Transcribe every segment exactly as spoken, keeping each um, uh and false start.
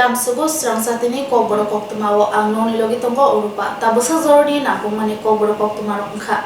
Tamsugo srangsa tini kokborok koktwma o ang nokni logi tongo Urupa. Tabuksa joroni nangkukmani kokborok koktwma rok wngkha.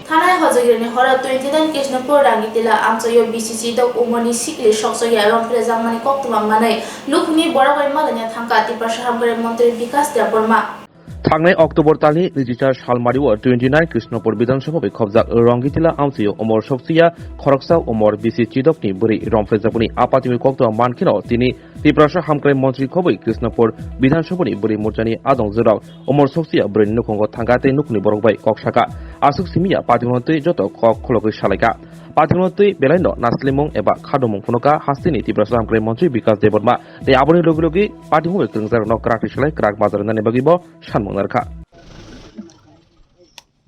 Thanai Hojagiri ni horo twenty nine Krishnapur Rangitila amchaio B C C dok umorni sikli soksokya romphrejakmani koktwma manwi nukhungni borok bai malaina thangkha Tiprasa Hamkrai Montri Bikas Debbarma. Thangnai October talni nijisa salmario twenty nine Krishnapur Bidhan Sabha bai khobjak Rangitila amchaio umor sokchiya khoroksa umor B C C dokni bwrwi romphrejakmani apatimi koktwma mankheno tini Tiprasa Hamkrai Montri khobwi Krishnapur Bidhan Sabhani bwrwi morchani adong jwrok umor sokchiya bwrwini nukhungo thangkha tei nukhungni borok bai kok sakha. Aswk simiya patimungno twi joto kok khulogwi salaikha. Patimungno twi belaino naslimung eba khadomung phunukha hasteni Tiprasa Hamkrai Montri Bikas Debbarma tei aboni logi logi patimungni kwrwngjakno kwrak twi salai kwrak bajar wngnani bagwibo sanmung narwkha.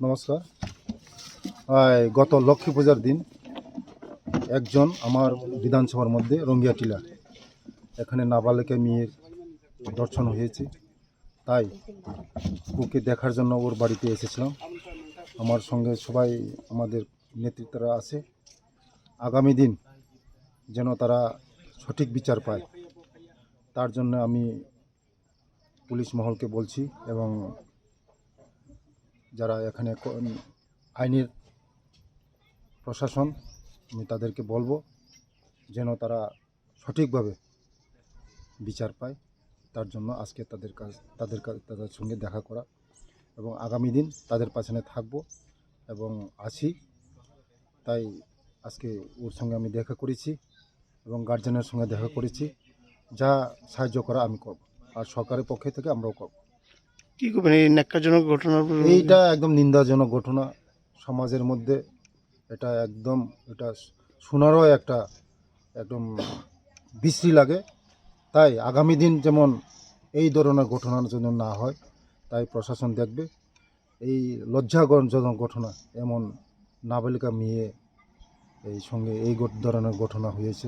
নমস্কার। এই গত লক্ষ্মী পূজার দিন একজন আমার বিধানসভার মধ্যে রঙ্গিয়া টিলা, এখানে নাবালিকা মেয়ের ধর্ষণ হয়েছে, তাই ওকে দেখার জন্য ওর বাড়িতে এসেছিলাম। আমার সঙ্গে সবাই আমাদের নেতৃত্বরা আছে। আগামী দিন যেন তারা সঠিক বিচার পায়, তার জন্য আমি পুলিশ মহলকে বলছি এবং যারা এখানে ক-, আইনের প্রশাসন, আমি তাদেরকে বলবো যেন তারা সঠিকভাবে বিচার পায়। তার জন্য আজকে তাদের কাছ-, তাদের কা-, তাদের সঙ্গে দেখা করা এবং আগামী দিন তাদের পাশে থাকবো এবং আছি। তাই আজকে ওর সঙ্গে আমি দেখা করেছি এবং গার্জেনের সঙ্গে দেখা করেছি। যা সাহায্য করা আমি করব, আর সরকারের পক্ষ থেকে আমরাও করব। কি করবেন এই ন্যাক্কারজনক ঘটনার উপর? এইটা একদম নিন্দাজনক ঘটনা। সমাজের মধ্যে এটা একদম, এটা শোনারও একটা একদম বিশ্রী লাগে। তাই আগামী দিন যেমন এই ধরনের ঘটনা যেন না হয়, তাই প্রশাসন দেখবে। এই লজ্জাজনক ঘটনা, এমন নাবালিকা মেয়ে এই সঙ্গে এই ঘট-, ধরনের ঘটনা হয়েছে,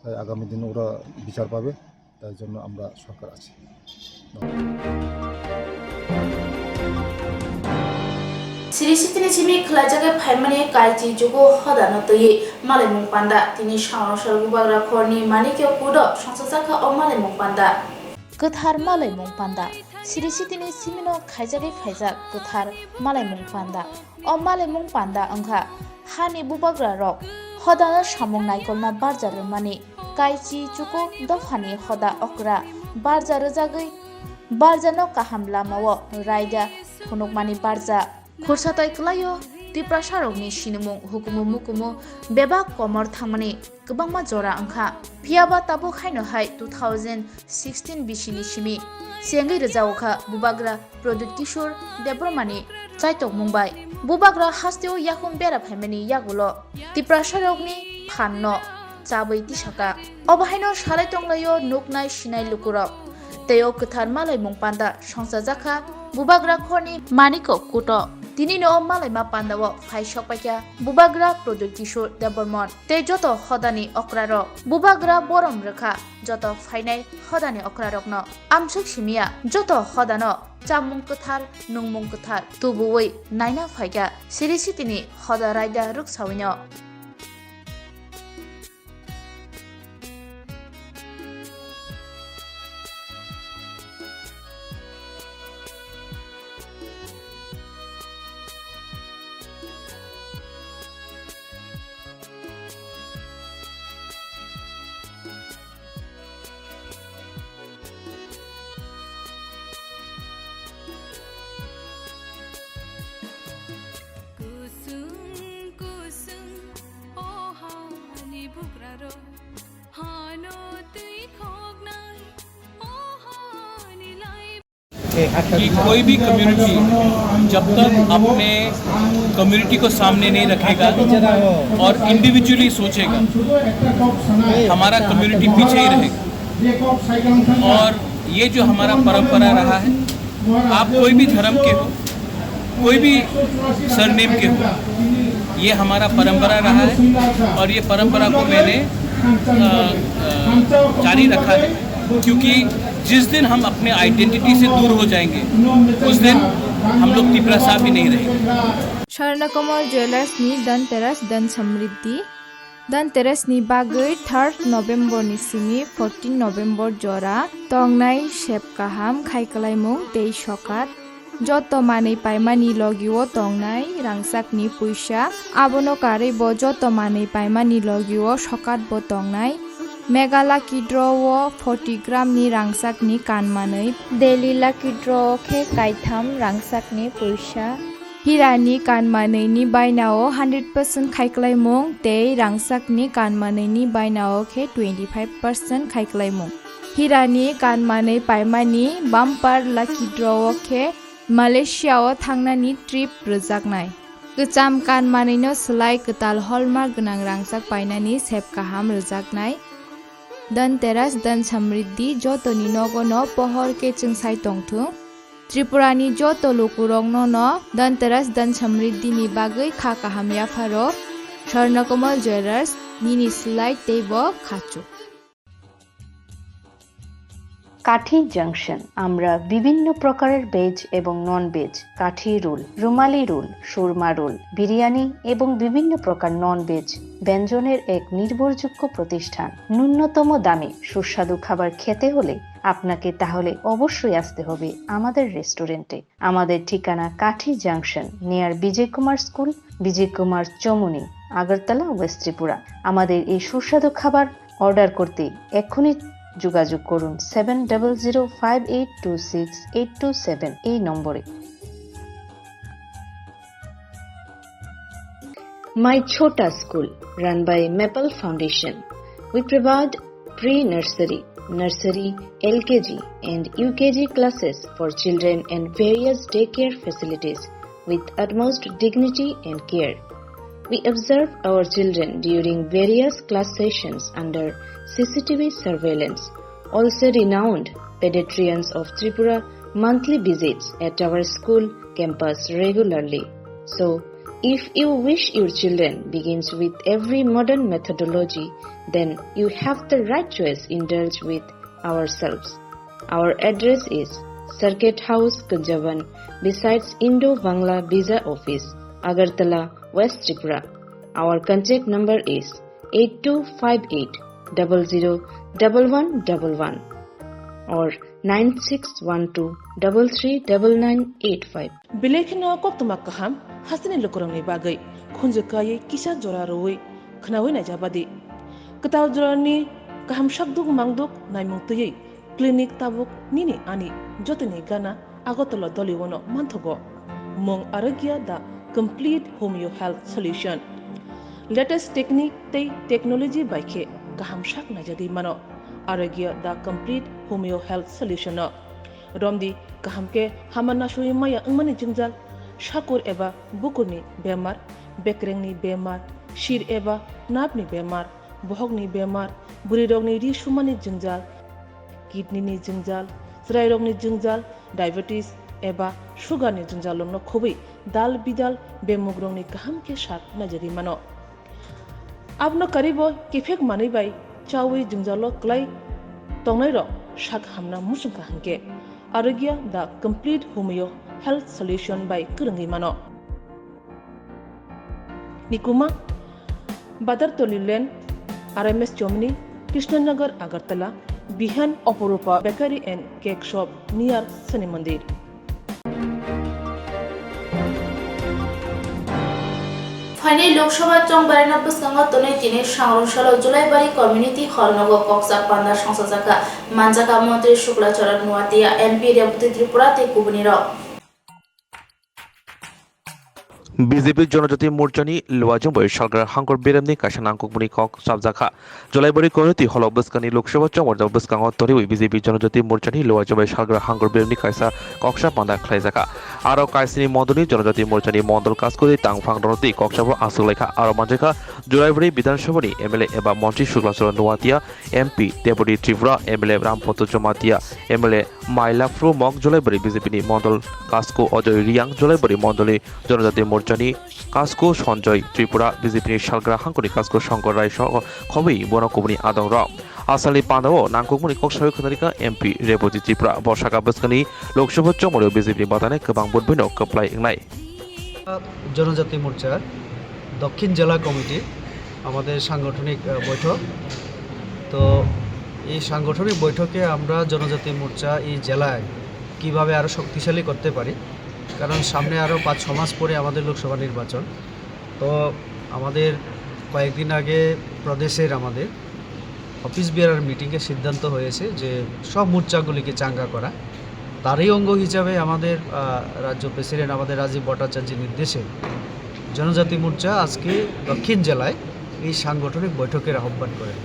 তাই আগামী দিন ওরা বিচার পাবে, তাই জন্য আমরা সরকার আছি। Siri sitini simi khlaijagwi phaimani kaichi jugo hodano twiwi malaimung panda tini sangno sal bubagra khorni manikya kudo songchajakha o malaimung panda. Kwthar malaimung panda. Siri sitini simino khaijagwi phaijak kwthar malaimung panda. O malaimung panda wngkha hani bubagra rok hodano samung naikolna barja rwmani kaichi chuku dophani hoda okra barja rwjagwi barjano kaham lamao raida phunukmani barja. Khursa tai kwlaio Tiprasarokni sinimung hukumu mukumu bebak komor thangmani kwbangma jora wngkha. Phiyaba tabuk haino hai two thousand sixteen bisini simi chengwi rwjao kha bubagra Pradyut Kishore Debbarmani chaitokmung bai. Bubagra hasteo yakhung bera phaimani yagulo Tiprasarokni phanno chabwi tisaka. Obo haino salai tonglaio nuknai sinai lukurok. Tei o kwthar malaimung panda songchajakha bubagra khorni maniko kuto. Tinino o malaima pandao phai sokpaikha bubagra Pradyut Kishore Debbarma tei joto hodani okrarok. Bubagra borom rwkha joto phainai hodani okrarokno. Amsuk simiya joto hodano chamung kwthar, nungmung kwthar tubuwi naina phaikha Siri sitini hoda raida rwksawino. Kusung kusung o hani bugrarok, hano twi khoknai o hani lai. कि कोई भी कम्युनिटी जब तक अपने कम्युनिटी को सामने नहीं रखेगा और इंडिविजुअली सोचेगा, हमारा कम्युनिटी पीछे ही रहेगा। और ये जो हमारा परंपरा रहा है, आप कोई भी धर्म के हो, कोई भी सरनेम के हो, ये हमारा परंपरा रहा है और ये परंपरा को मैंने, अ, अ, जारी रखा है, क्योंकि जिस दिन हम अपने आइडेंटिटी से दूर हो जाएंगे, उस दिन हम लोग तिपरासा भी नहीं रहेंगे। Swarnakumar Jewellers ni Dhanteras Dhan Samriddhi. Dhanteras ni bagwi third November ni simi fourteen November jora tongnai sep kaham khai kwlaimung tei sokat. Joto manwi paimani logio tongnai rangchakni puisa, abono karwi bo joto manwi paimani logio sokat bo tongnai. Mega Lucky Draw o forty gram ni rangchakni kan manwi, Daily Lucky Draw o khe kaitham rangchakni puisa. Hirani kan manwini bainao hundred percent khaiklaimung tei rangchakni kan manwini bainao khe twenty five percent khaiklaimung. Hirani kan manwi paimani bumper lucky draw o khe Malaysia o thangnani trip rwjaknai. Kwcham kan manwino swlai kwtal hallmark gwnang rangchak painani sep kaham rwjaknai. Dhanteras, Dhan Samriddhi jotoni nogono pohor khe chwngsai tongthung. Tripurani joto lukurokno no Dhanteras, Dhan Samriddhi ni bagwi kha kaham yapharo. Swarnakomal Jewellers, nini swlai teibo khachuk. কাঠি জাংশন। আমরা বিভিন্ন প্রকারের ভেজ এবং non veg, কাঠি রোল, রুমালি রোল, সুরমা রোল, বিরিয়ানি এবং বিভিন্ন প্রকার non veg ব্যঞ্জনের এক নির্ভরযোগ্য প্রতিষ্ঠান। ন্যূনতম দামে সুস্বাদু খাবার খেতে হলে আপনাকে তাহলে অবশ্যই আসতে হবে আমাদের রেস্টুরেন্টে। আমাদের ঠিকানা Kathi junction, near Bijoy Kumar school, Bijoy Kumar Chowmuhani, Agartala, west Tripura. আমাদের এই সুস্বাদু খাবার অর্ডার করতে এক্ষুনি যোগাযোগ করুন seven double zero five eight two six eight two seven এই নম্বরে। My Chhota School, run by Maple Foundation. We provide pre-nursery, nursery, L K G and U K G classes for children and various daycare facilities with utmost dignity and care. We observe our children during various class sessions under C C T V surveillance. Also renowned pediatricians of Tripura monthly visits at our school campus regularly. So, if you wish your children begins with every modern methodology, then you have the right choice. Indulge with ourselves. Our address is Circuit House, Kunjaban, besides Indo-Bangla Visa Office, Agartala, West Tripura. Our contact number is eight two five eight double zero double one double one or nine six one two double three double nine eight five. Belai kheno koktwma kaham hasteni lukurokni bagwi khunju kaiwi kisa jora rwui khwnaui naijabadi. Kwtal jorani kaham sakduk mangduk naimung twiwi clinic tabuk nini ani jotoni gana Agartala Doliwono manthogo. Mung Arogya, the complete homeo health solution. Latest technique tei technology bai khe kaham sak naijagwi mano Arogya, the complete homeo health solution no. Romdi kaham khe hama nasui maya wngmani jwngjal, sakur eba bukurni bemar, bekrengni bemar, sir eba napni bemar, bohokni bemar, bwrwirokni ri sumani jwngjal, kidney ni jwngjal, chwrairokni jwngjal, diabetes eba sugar ni jwngjalrokno khobwi dal bidal bemugrokni kaham khe sak naijagwi mano. Abono karwibo kiphek manwi bai chaui jwngjalo kwlai tongnairok sak hamna muchungkha hinkhe Arogya the complete homeo health solution bai kwrwngwi mano. Nikuma, Badartoli Lane, R M S Chomni, Krishnanagar, Agartala, Bihan, Oporupa Bakery and Cake Shop near Shani Mandir. Phainai Lok Sabha chongbarino bwskango tonwi tini sangrong salo Julaibari Community Hall nogo koksa panda songchajakha, manjakha Montri Shukla Charan Nuatia, M P Rebati Tripura tei kubunirok. B J P Jonojati Morchani Luajumbai Salgra Hangkor Beremni kaisa nangkukmani kok sabjakha. Jolaibari Community Hall o bwskangni Lok Sabha chongmar jabo bwskango toriwi B J P Jonojati Morchani Luajumbai Salgra Hangkor Beremni kaisa koksa panda khlaijakha. Aro kaisini mondolni Jonojati Morchani mondol kaskuri tangphang ronoti koksabo aswk laikha. Aro manjakha Jolaibari Bidhan Sabhani M L A eba Montri Shukla Charan Nuatia, M P Deboti Tripura, M L A Rampoto Jamatia, M L A Mailaphru Mok Jolaibari B J P ni mondol kasku Ajoy Riang, Jolaibari mondolni Jonojati Morchani kasku Sanjoy Tripura, B J P ni salgra hangkoni kasku Shankar Rai soho khobwi bono kubuni adongrok. Asalni pandao nangkukmani kok sawi khwnarikha M P Reboti Tripura. Bo saka bwskangni Lok Sabha chongmario B J P ni batanai kwbang vote bai no kwplai wngnai. Jonojati Morcha, Dokhin Jela Committee, আমাদের সাংগঠনিক, আহ, বৈঠক। তো এই সাংগঠনিক বৈঠকে আমরা জনজাতি মোর্চা এই জেলায় কিভাবে আরও শক্তিশালী করতে পারি, কারণ সামনে আরও পাঁচ ছ মাস পরে আমাদের লোকসভা নির্বাচন। তো আমাদের কয়েকদিন আগে প্রদেশের আমাদের অফিস বেয়ারার মিটিংয়ে সিদ্ধান্ত হয়েছে যে সব মোর্চাগুলিকে চাঙ্গা করা। তারই অঙ্গ হিসাবে আমাদের, আহ, রাজ্য প্রেসিডেন্ট আমাদের রাজীব ভট্টাচার্যের নির্দেশে জনজাতি মোর্চা আজকে দক্ষিণ জেলায় এই সাংগঠনিক বৈঠকের আহ্বান করেন।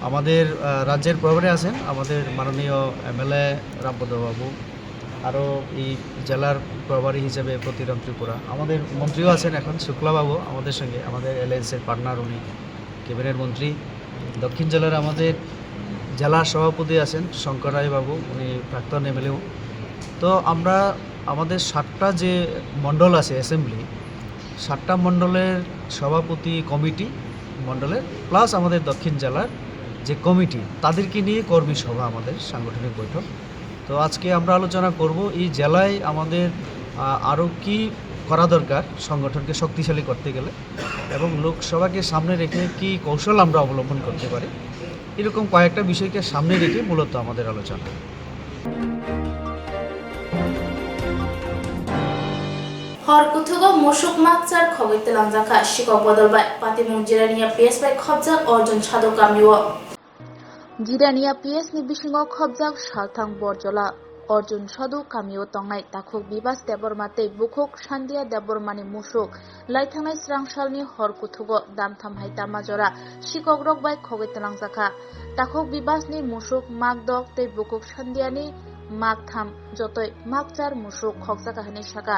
আমাদের, আহ, রাজ্যের প্রভারী আছেন আমাদের মাননীয় এমএলএ রামপদ বাবু, আরও এই জেলার প্রভারী হিসেবে প্রতিরাম ত্রিপুরা, আমাদের মন্ত্রীও আছেন এখন শুক্লাবাবু আমাদের সঙ্গে, আমাদের অ্যালায়েন্সের পার্টনার উনি, ক্যাবিনেট মন্ত্রী। দক্ষিণ জেলার আমাদের জেলা সভাপতি আছেন শঙ্কর রায় বাবু, উনি প্রাক্তন এমএলএও। তো আমরা আমাদের সাতটা যে মণ্ডল আছে অ্যাসেম্বলি, সাতটা মণ্ডলের সভাপতি কমিটি মণ্ডলের, প্লাস আমাদের দক্ষিণ জেলার যে কমিটি, তাদেরকে নিয়ে কর্মী সভা, আমাদের সাংগঠনিক বৈঠক। তো আজকে আমরা আলোচনা করব এই জেলায় আমাদের, আহ, আরও কি করা দরকার সংগঠনকে শক্তিশালী করতে গেলে, এবং লোকসভাকে সামনে রেখে কি কৌশল আমরা অবলম্বন করতে পারি, এরকম কয়েকটা বিষয়কে সামনে রেখে মূলত আমাদের আলোচনা। Hor kuthugo musuk makchar khogwi twlangjakha sikok bodol bai patimung Jirania P S bai khopjak Arjun Sadhu kamio. Jirania P S ni bisingo khopjak Salthang Borjola Arjun Sadhu kamio tongnai takhuk Bibas Debbarma tei bukhuk Sandia Debbarma ni musuk laithangnai srangsalni hor kuthugo damtham hai tama jora sikokrok bai khogwi twlangjakha. Takhuk Bibas ni musuk makdok tei bukhuk Sandia ni maktham jotoi makchar musuk khokjakha hinwi sakha.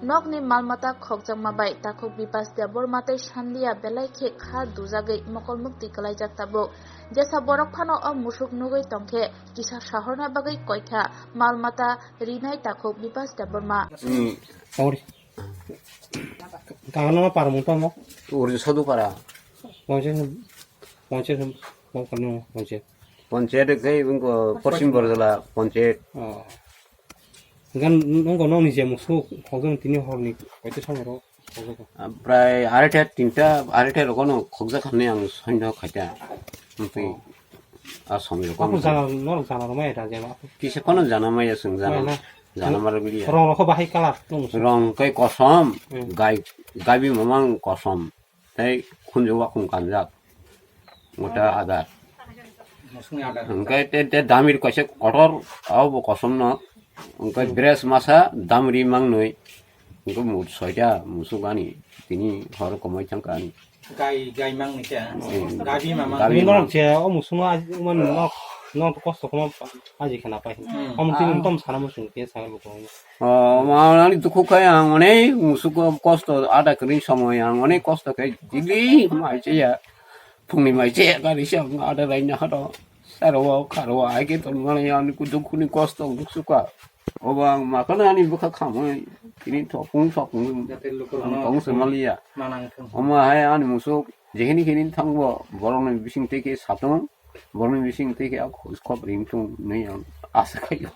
Nokni malmata khokjakma bai takhuk Bibas Debbarma tei Sandia belai khe kha dujagwi mokol mukti kwlaijak tabuk. Jesa borok phano o musuk nugwi tongkhe kisa sahorna bagwi koikha malmata rinai takhuk Bibas Debbarma. Hmm. Ori. Kahana ma para mungtang mo? Ori sodu para. Ponche, ponche, ponche. Ponche de kai bungko Paschim Borjola ponche. Oh. Gan nungko noni je musuk hojong tini horni koite samaro. Prai arete tinta arete rokono khokjak hamni ang soino khaita. Mpi. Oh. A somi rokon. Aku jana, norok jana rwmai da jeba. Kisa kono jana maya sung jana. Maya na. Jana mara bili ya. Rong rokho bahai kalar tong. Rong kai kosom, hmm, gai, gaibi mamang kosom. Tei khunju wakhung kanjak. Ngota adar. Musungni adar. Hingke te, te damir kaisa kotor, abo kosom no. Hingke dress masa damri mangnoi. Hingke mut soita musuk ani. Tini hor komoi thangka ani. Gai, gai mangni khe. Hmm. Gabi ma mang. Gabi ma. Norok je o musumo aji man nok, nok kosto khoma aji khena pai. Hmm. Om tini tom sana musung ke sa luko. O, ma ani dukhu khai ang onek musuk kosto ada kri somoy ang onek kosto khai dili mai che ya. Phungni mai che ya gari se ang ada rai na hado. Saro kharo ai ke ton mani ani ku dukhu ni kosto duk suka. Obo ang makano ani bwkha khamwi tini thopung thopung tong se maliya. Omo hai ani musuk jehini hini thangbo borokni bising tei khe satung, borokni bising tei khe khop ring thung hinwi ang asa khaio.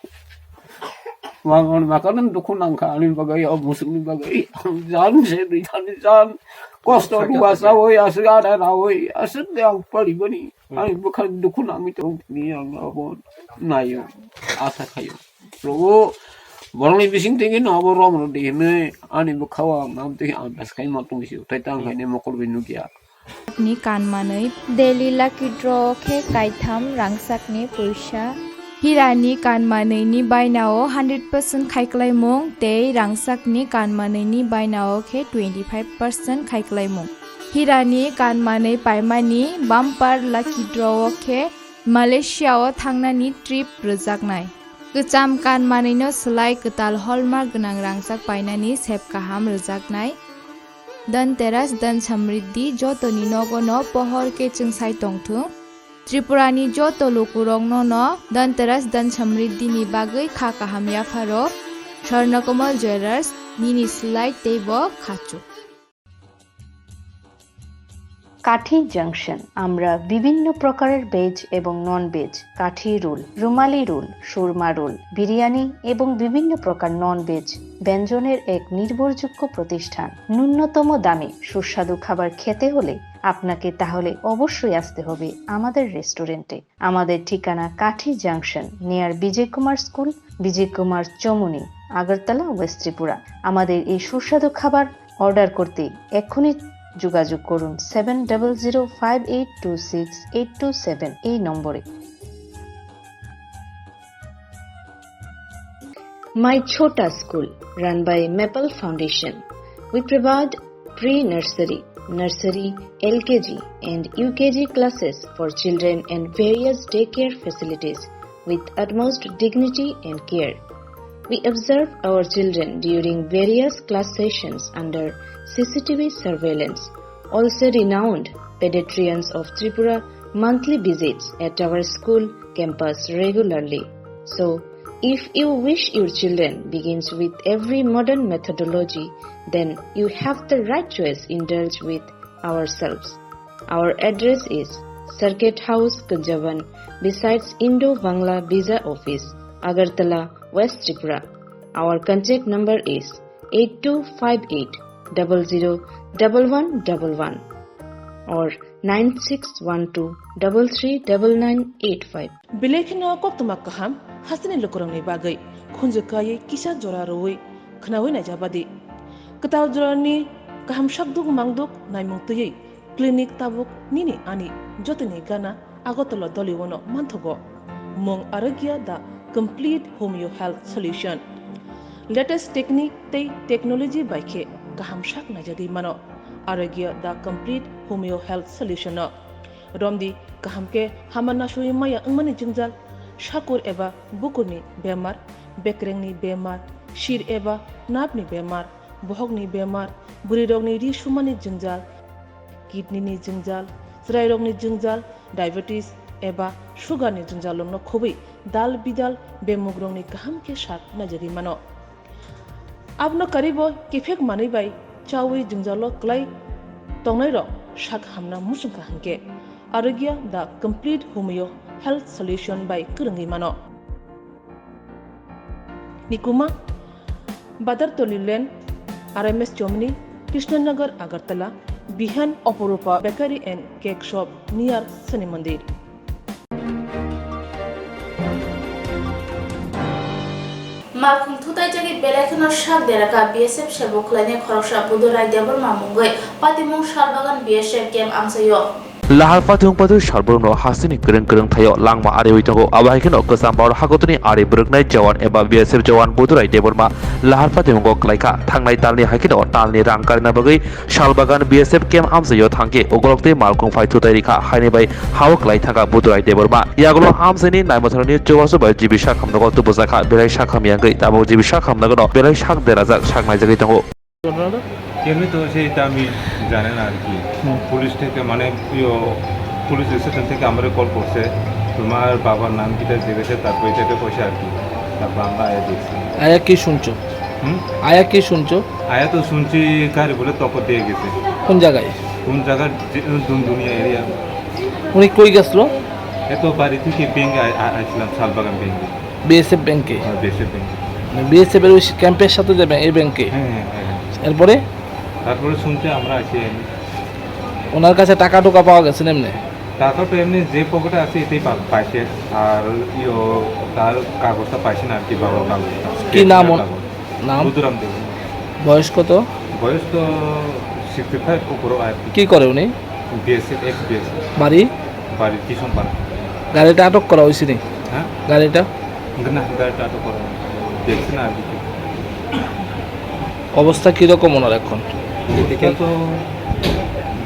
Ang ani makano dukhu nangkha ani bagwi o musukni bagwi ang jan se rijani jan kosto ruwa sawi aswk ada rawi aswk de ang palibani. Ani bwkha dukhu nangwi tong tini ang abo naio asa khaio. Probo, borokni bising twi no abo rom rw di hinwi ani bwkhao ang nam twi ang das khai ma tong si, tei tang khai ni mokol bai nukya. Ni kan manwi. Daily lucky draw khe kaitham rangchakni puisa. Hirani kan manwini bainao hundred percent khaiklaimung tei rangchakni kan manwini bainao khe twenty five percent khaiklaimung. Hirani kan manwi paimani bumper lucky draw o khe Malaysia o thangnani trip rwjaknai. Kwcham kan manwino swlai kwtal hallmark gwnang rangchak painani sep kaham rwjaknai. Dhanteras, dhan samriddhi jotoni nogono pohor khe chwngsai tongthung. Tripurani joto lukurokno no Dhanteras, dhan samriddhini bagwi kha kaham yapharo. Swarnakomal Jewellers, nini swlai teibo khachuk. কাঠি জাংশন। আমরা বিভিন্ন প্রকারের ভেজ এবং non veg, কাঠি রোল, রুমালি রোল, সুরমা রোল, বিরিয়ানি এবং বিভিন্ন প্রকার non veg ব্যঞ্জনের এক নির্ভরযোগ্য প্রতিষ্ঠান। ন্যূনতম দামে সুস্বাদু খাবার খেতে হলে আপনাকে তাহলে অবশ্যই আসতে হবে আমাদের রেস্টুরেন্টে। আমাদের ঠিকানা Kathi junction, near Bijoy Kumar school, Bijoy Kumar Chowmuhani, Agartala, west Tripura. আমাদের এই সুস্বাদু খাবার অর্ডার করতে এক্ষুনি যোগাযোগ করুন seven double zero five eight two six eight two seven এই নম্বরে। My Chhota School, run by Maple Foundation. We provide pre-nursery, nursery, L K G and U K G classes for children and various daycare facilities with utmost dignity and care. We observe our children during various class sessions under C C T V surveillance. Also renowned pediatricians of Tripura monthly visits at our school campus regularly. So, if you wish your children begins with every modern methodology, then you have the right choice. Indulge with ourselves. Our address is Circuit House, Kunjaban, besides Indo-Bangla Visa Office, Agartala, West Tripura. Our contact number is eight two five eight double zero double one double one or nine six one two double three double nine eight five. Belai kheno koktwma kaham hasteni lukurokni bagwi khunju kaiwi kisa jora rwui khnaui naijabadi. Kwtal jorani kaham sakduk mangduk naimung twiwi clinic tabuk nini ani jotoni gana Agartala Doliwono manthogo. Mung Arogya the complete homeo health solution. Latest technique tei technology bai khe kaham sak naijagwi mano. Arogya the complete homeo health solution no. Romdi kaham khe hama nasui maya wngmani jwngjal, sakur eba bukurni bemar, bekrengni bemar, sir eba napni bemar, bohokni bemar, bwrwirokni ri sumani jwngjal, kidney ni jwngjal, chwrairokni jwngjal, diabetes eba sugar ni jwngjal rokno khobwi dal bidal bemugrokni kaham khe sak naijagwi mano. Abono karibo kiphek manwi bai chawi jwngjalo kwlai tongnairok sak hamna muchungkha hwnkhe Arogya the complete homeo health solution bai kwrwngwi mano. Nikuma, Badartoli Lane, R M S Chomni, Krishnanagar, Agartala, Bihan Oporupa Bakery and Cake Shop near Shani Mandir. Malkhung thutai jagwi belai kheno sak dera kha B S F sebo khlainai khoroksa Budurai Debbarma mungwi patimung Salbagan B S F camp amchaio. Lahar patimung paithu salbrumno hasteni kwrwng kwrwng thaio langma ariwi tongo. Abo hai kheno kwcham baro hakotoni ari bwrwknai jawan eba B S F jawan Budurai Debbarma lahar patimungo kwlaikha. Thangnai talni hai kheno talni rang karina bagwi Salbagan B S F camp amchaio thangkhe ukolok tei malkhung phai thutai rikha haini bai hao kwlai thangkha Budurai Debbarma. Yagulo amchaini naimotharni chubachu bai G B sak hamnago tubujakha, belai sak hamya wngwi tabuk G B sak hamnagono belai sak derajak sak naijagwi tongo. এমনি তো সেটা আমি জানি না আর কি। হুম। পুলিশ থেকে মানে ইয়ো, police station থেকে আমারে কল করছে, "তোমার বাবার নাম কিটা জিজ্ঞাসা, তারপর এটা এটা কইছে আর কি।" তারপর আমরা আয়া দেখছি। আয়া কি শুনছো? হুম? আয়া কি শুনছো? আয়া তো শুনছি গাড়ি বলে টক্কর দিয়ে গেছে। কোন জায়গায়? কোন জায়গার যে, দুনদুনিয়া এরিয়া। উনি কই গেছিল? এত বাড়ি থেকে ব্যাংকে আ-, আ-, আসছিলাম, শালবাগান ব্যাংকে। বিএসএফ ব্যাংকে? হ্যাঁ, বিএসএফ ব্যাংকে। মানে বিএসএফ এর ওই ক্যাম্পের সাথে যে ব্যাংক, এই ব্যাংকে? হ্যাঁ, হ্যাঁ, হ্যাঁ। এরপরে? তারপরে শুনছি আমরা আছি এমনি। ওনার কাছে টাকা টুকা পাওয়া গেছে না এমনি? টাকা তো এমনি যে পকেটে আছে এটাই পা-, পাইছে। আর ইয়ো, তার কাগজটা পাইছে না আর কি, বাবার কাগজটা। কি নাম ওর? কাগজ। নাম? বুদ্ধরাম দেব। বয়স কত? বয়স তো সিক্সটি ফাইভ উপরে আর কি। কি করে উনি? BSF, x BSF. বাড়ি? বাড়ি কিষাণপাড়া। গাড়িটা আটক করা হয়েছে নি? হ্যাঁ? গাড়িটা? না, গাড়িটা আটক করা হয়নি। দেখছি না আর কি। অবস্থা কিরকম ওনার এখন? অবস্থা তো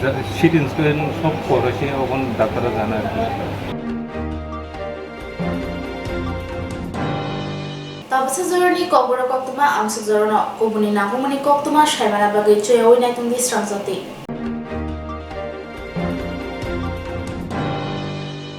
যা, সিটি স্ক্যান সব করেছে, এখন ডাক্তাররা জানে আর কি। Tabuksa jorani kokborok koktwma amsuk jorano kubuni nangkukmani koktwma saimana bagwi chuyawi naitungdi srangjokdi.